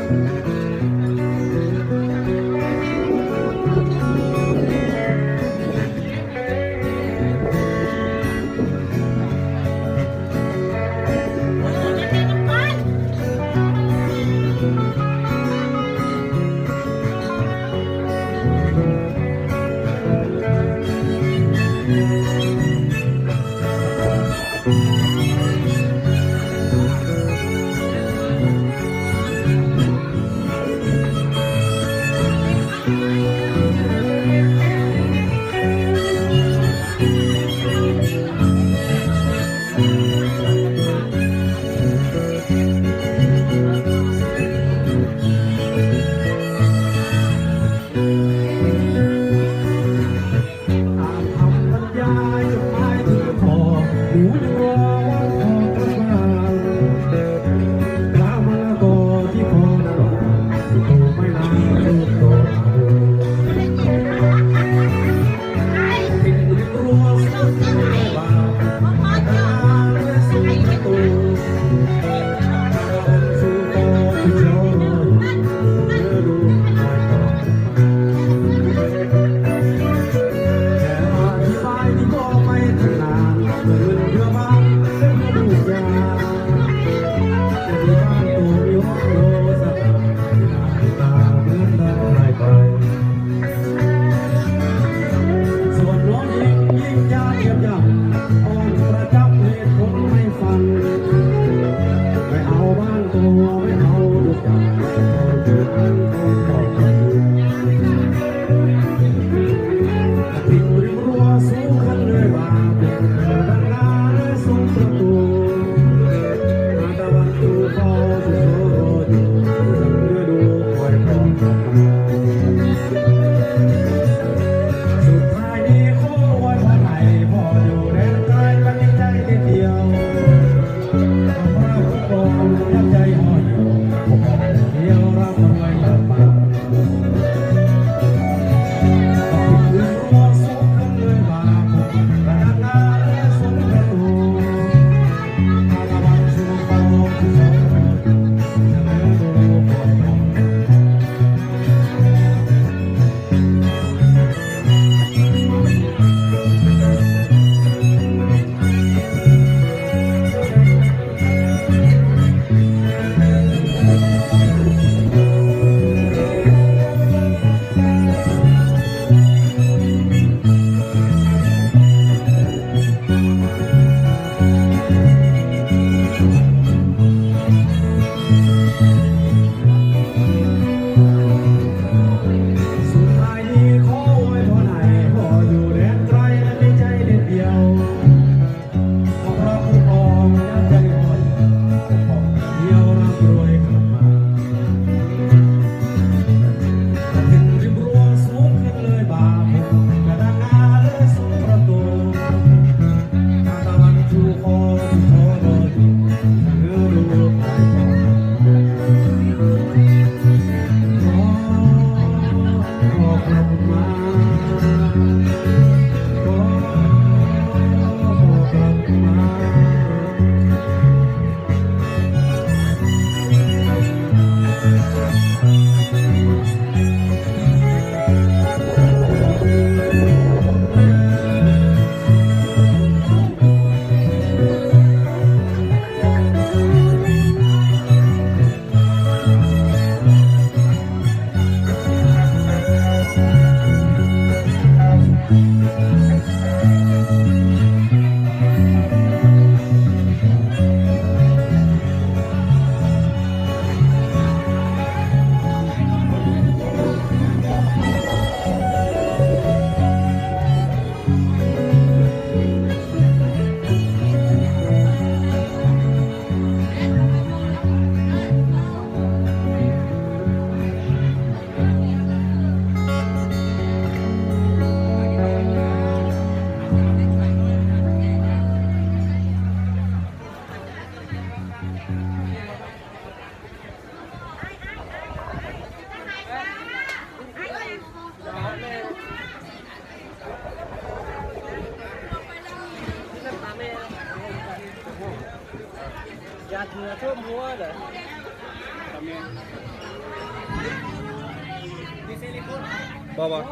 ຕາມຄຳບັນຍາຍຈົດໝາຍທີ່ພໍ່ ໝູຍັງລໍວັນພໍ່ກັບມາ ກາມະລະກໍທີ່ພໍ່ນັ້ນວ່າ ປູກໄມ້ນານປູກຕໍ່ເອົາ ເປັນລິ້ວສຸດເລີຍວ່າ ກະດານແລະສຸດປະຕູ ມາລະວັນສູ່ພໍ່ທີ່ລໍລໍຢູ່ ເມື່ອລູກມາຕອນ ແຕ່ອະທິບາຍນີ້ບໍ່ໄປທາງນານ ເງິນເພື່ອບ້ານ ເພື່ອລູກຢາ ແຕ່ທີ່ບ້ານໂຕມີຮອດໂລສະຕາ ທີ່ໜ້າທີ່ຕາເໝືອນດັ່ງໄດ້ໄປ ສ່ວນນ້ອງຍິງ ຍິງຢາກຢຽບຢຳ ອ່ອນປະຈັບເຫດຜົນໃຫ້ຟັງ ໄປເອົາບ້ານໂຕ ໄປເອົາລູກຢາ ເອົາຢູ່ອັນຂອງພໍ່ ຕິດຣິມຮົ້ວສູງຂຶ້ນເລີຍວ່າ ເປັນເຮືອນຫຼັງງາມ ແລະ ສຸມປະຕູ ມາຕາວັນຕູເຝົ້າ ສຸໂສໂຣຢູ່ ສັງເຮືອດູຄອຍປອບກັບມາ ສຸດທ້າຍນີ້ຂໍອວຍພອນໃຫ້ພໍ່ຢູ່ແດນໄກ ແລະ ມີໃຈເດັດດ່ຽວ ພະຄຸນຄອງ ໃຈຮອດຢູ່ ພວກຂ້າທ່ຽວ ຮ່ຳລວຍກັບມາ ສຸດທ້າຍນີ້ຂໍອວຍພອນໃຫ້ພໍ່ຢູ່ແດນໄກ ແລະ ມີໃຈເດັດດ່ຽວ ຂໍພະຄຸ້ມຄອງຢ່າໃຈຮ້ອນ ຂໍໃຫ້ທ່ຽວຮ່ຳລວຍກັບມາ ເປັນຣິມຮົ້ວສູງຂຶ້ນເລີຍບ່າ ກະດາງງາເລີຍສຸມປະຕູ ມາຕາວັນສູ່ພໍ່ ທີ່ລໍລໍຢູ່ ເດີນລູກໄປ ຂໍ ຂໍກັບມາ ຂໍກັບມາ. ຢາດເຫື່ອຖ້ວມຫົວເດີ. ບໍ່ບໍ່